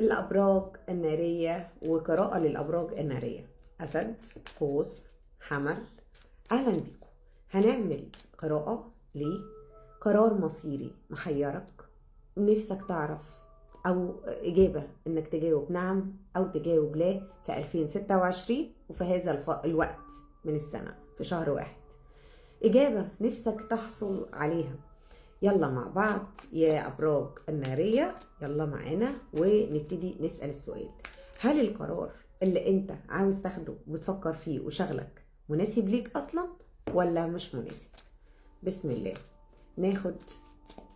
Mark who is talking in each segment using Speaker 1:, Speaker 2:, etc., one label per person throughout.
Speaker 1: الأبراج النارية وقراءة للأبراج النارية، أسد، قوس، حمل. أهلا بيكم. هنعمل قراءة لقرار مصيري محيرك، نفسك تعرف أو إجابة إنك تجاوب نعم أو تجاوب لا في 2026 وفي هذا الوقت من السنة في شهر واحد. إجابة نفسك تحصل عليها. يلا مع بعض يا أبراج النارية، يلا معانا ونبتدي نسأل السؤال. هل القرار اللي انت عاوز تاخده وبتفكر فيه وشغلك مناسب ليك أصلا ولا مش مناسب؟ بسم الله ناخد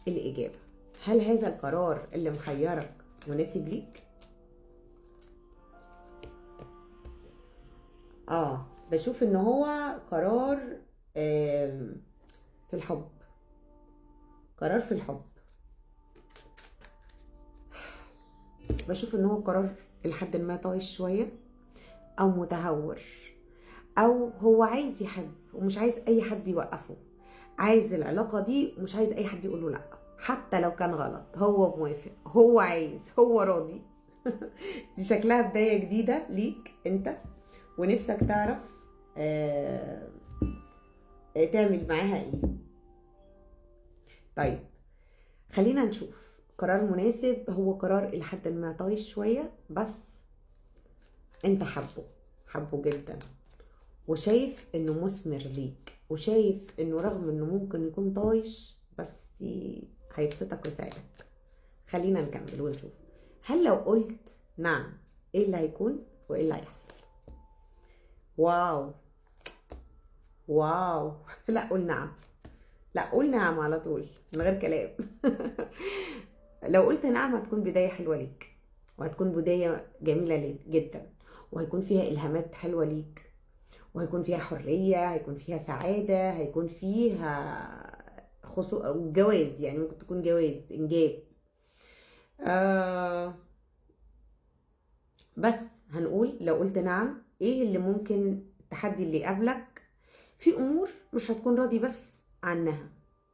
Speaker 1: الإجابة. هل هذا القرار اللي محيرك مناسب ليك؟ بشوف ان هو قرار في الحب، قرار في الحب. بشوف ان هو قرار لحد ما طايش شوية او متهور، او هو عايز يحب ومش عايز اي حد يوقفه، عايز العلاقة دي ومش عايز اي حد يقوله لا، حتى لو كان غلط هو موافق، هو عايز، هو راضي. دي شكلها بداية جديدة ليك انت، ونفسك تعرف تعمل معاها ايه. طيب خلينا نشوف قرار مناسب. هو قرار إلى حد ما طايش شوية، بس انت حبه جدا، وشايف انه مثمر ليك، وشايف انه رغم انه ممكن يكون طايش بس هيبسطك ويساعدك. خلينا نكمل ونشوف هل لو قلت نعم ايه اللي هيكون وايه اللي هيحصل. واو واو. لا قول نعم، لا قول نعم على طول من غير كلام. لو قلت نعم هتكون بداية حلوة ليك، وهتكون بداية جميلة ليك جدا، وهيكون فيها إلهامات حلوة ليك، وهيكون فيها حرية، هيكون فيها سعادة، هيكون فيها جواز، يعني ممكن تكون جواز، إنجاب. بس هنقول لو قلت نعم إيه اللي ممكن التحدي اللي يقابلك؟ في أمور مش هتكون راضي بس عنها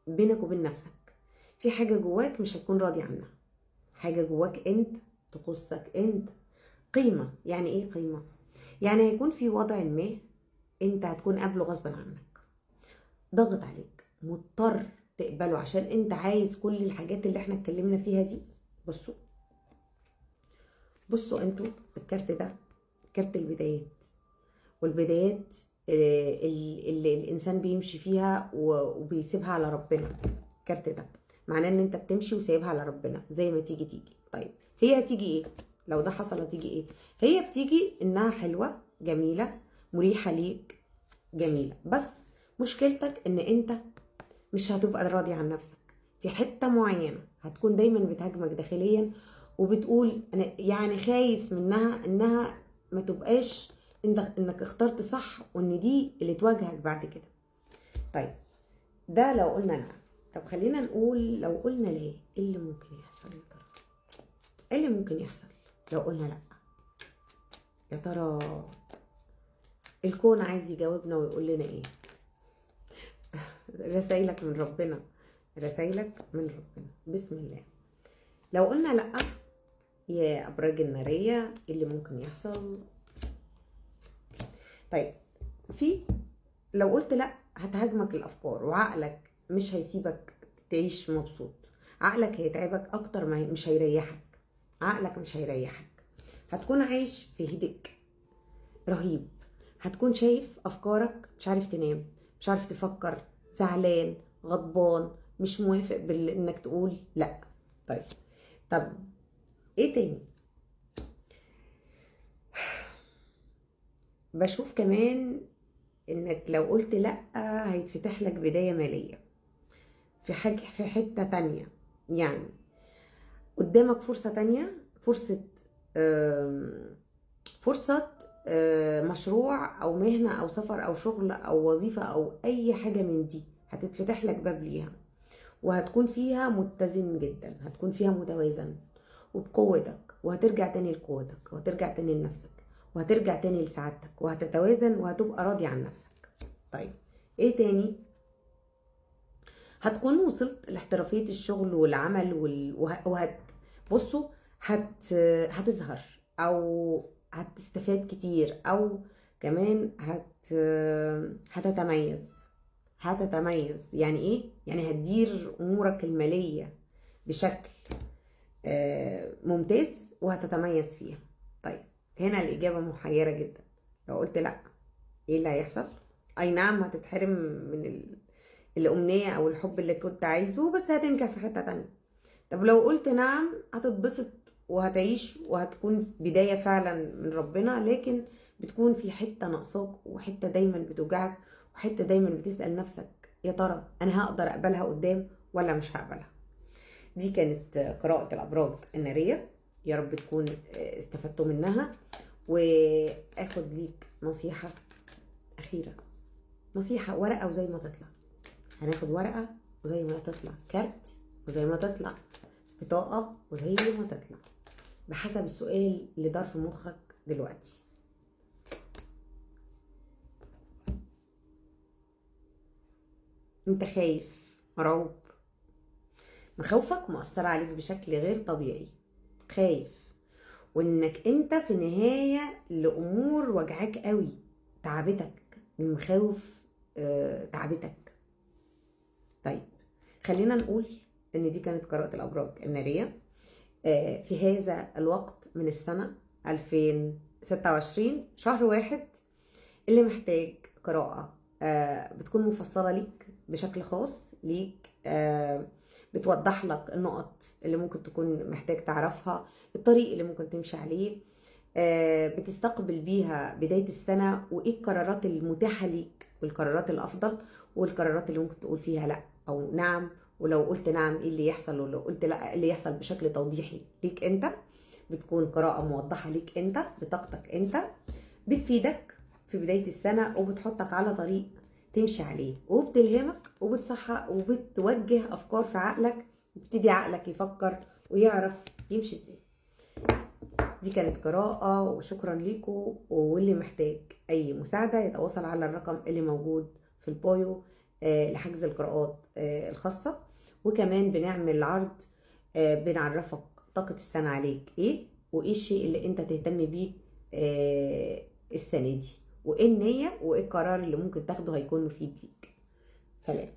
Speaker 1: بينك وبين نفسك، في حاجة جواك مش هتكون راضي عنها، حاجة جواك انت تخصك انت، قيمة. يعني ايه قيمة؟ يعني هيكون في وضع ما انت هتكون قابله غصب عنك، ضغط عليك، مضطر تقبله عشان انت عايز كل الحاجات اللي احنا اتكلمنا فيها دي. بصوا انتوا الكارت ده كارت البدايات، والبدايات اللي الانسان بيمشي فيها وبيسيبها على ربنا. الكارت ده معناه ان انت بتمشي وسايبها على ربنا زي ما تيجي تيجي. طيب هي هتيجي ايه؟ لو ده حصل هتيجي ايه؟ هي بتيجي انها حلوة جميلة مريحه ليك جميلة، بس مشكلتك ان انت مش هتبقى راضي عن نفسك في حتة معينة، هتكون دايما بتهاجمك داخليا وبتقول انا يعني خايف منها انها ما تبقاش انك اخترت صح، وان دي اللي تواجهك بعد كده. طيب ده لو قلنا نعم. طب خلينا نقول لو قلنا ليه، ايه اللي ممكن يحصل يا ترى؟ ايه اللي ممكن يحصل لو قلنا لا؟ يا ترى الكون عايز يجاوبنا ويقول لنا ايه؟ رسايلك من ربنا، رسايلك من ربنا. بسم الله. لو قلنا لا يا ابراج النارية ايه اللي ممكن يحصل؟ طيب في لو قلت لا هتهاجمك الافكار، وعقلك مش هيسيبك تعيش مبسوط، عقلك هيتعبك اكتر، ما مش هيريحك، عقلك مش هيريحك، هتكون عايش في هدك رهيب، هتكون شايف افكارك مش عارف تنام، مش عارف تفكر، زعلان، غضبان، مش موافق بانك تقول لا. طيب طب ايه تاني؟ بشوف كمان انك لو قلت لا هيتفتح لك بداية مالية في حاجة في حتة تانية، يعني قدامك فرصة تانية، فرصة مشروع او مهنة او سفر او شغل او وظيفة او اي حاجة من دي، هتتفتح لك باب ليها، وهتكون فيها متزن جدا، هتكون فيها متوازن وبقوتك، وهترجع تاني لقوتك، وهترجع تاني لنفسك، وهترجع تاني لسعادتك، وهتتوازن وهتبقى راضي عن نفسك. طيب ايه تاني؟ هتكون وصلت لاحترافية الشغل والعمل بصوا هتظهر او هتستفاد كتير، او كمان هتتميز. هتتميز يعني ايه؟ يعني هتدير امورك المالية بشكل ممتاز وهتتميز فيها. طيب هنا الإجابة محيرة جدا. لو قلت لا، ايه اللي هيحصل؟ اي نعم هتتحرم من الأمنية او الحب اللي كنت عايزه، بس هتنجح في حتة تانية. طب لو قلت نعم، هتتبسط وهتعيش وهتكون بداية فعلا من ربنا، لكن بتكون في حتة ناقصاك، وحتة دايما بتوجعك، وحتة دايما بتسأل نفسك يا ترى أنا هقدر أقبلها قدام ولا مش هقبلها. دي كانت قراءة الأبراج النارية، يا رب تكون استفدتوا منها. وآخد ليك نصيحة أخيرة، نصيحة ورقة وزي ما تطلع. هناخد ورقة وزي ما تطلع، كارت وزي ما تطلع، بطاقة وزي ما تطلع، بحسب السؤال اللي دار في مخك دلوقتي. انت خايف، مرعوب، مخاوفك مؤثرة عليك بشكل غير طبيعي، خايف وانك انت في نهاية لأمور وجعاك قوي، تعبتك المخاوف، تعبتك. طيب خلينا نقول ان دي كانت قراءة الأبراج النارية في هذا الوقت من السنة 2026 شهر 1. اللي محتاج قراءة بتكون مفصلة ليك بشكل خاص ليك، بتوضح لك النقط اللي ممكن تكون محتاج تعرفها، الطريق اللي ممكن تمشي عليه، بتستقبل بيها بداية السنة، وإيه القرارات المتاحة ليك والقرارات الأفضل، والقرارات اللي ممكن تقول فيها لأ أو نعم، ولو قلت نعم إيه اللي يحصل، ولو قلت لأ إيه اللي يحصل، بشكل توضيحي ليك أنت. بتكون قراءة موضحة ليك أنت بطاقتك أنت، بتفيدك في بداية السنة وبتحطك على طريق تمشي عليه، وبتلهمك وبتصحى وبتوجه أفكار في عقلك، وبتدي عقلك يفكر ويعرف يمشي إزاي. دي كانت قراءة، وشكرا ليكم. واللي محتاج أي مساعدة يتواصل على الرقم اللي موجود في البايو لحجز القراءات الخاصة. وكمان بنعمل عرض بنعرفك طاقة السنة عليك إيه، وإيه الشيء اللي أنت تهتم بيه السنة دي، وإيه النية، وإيه القرار اللي ممكن تاخده هيكون مفيد ليك. سلام.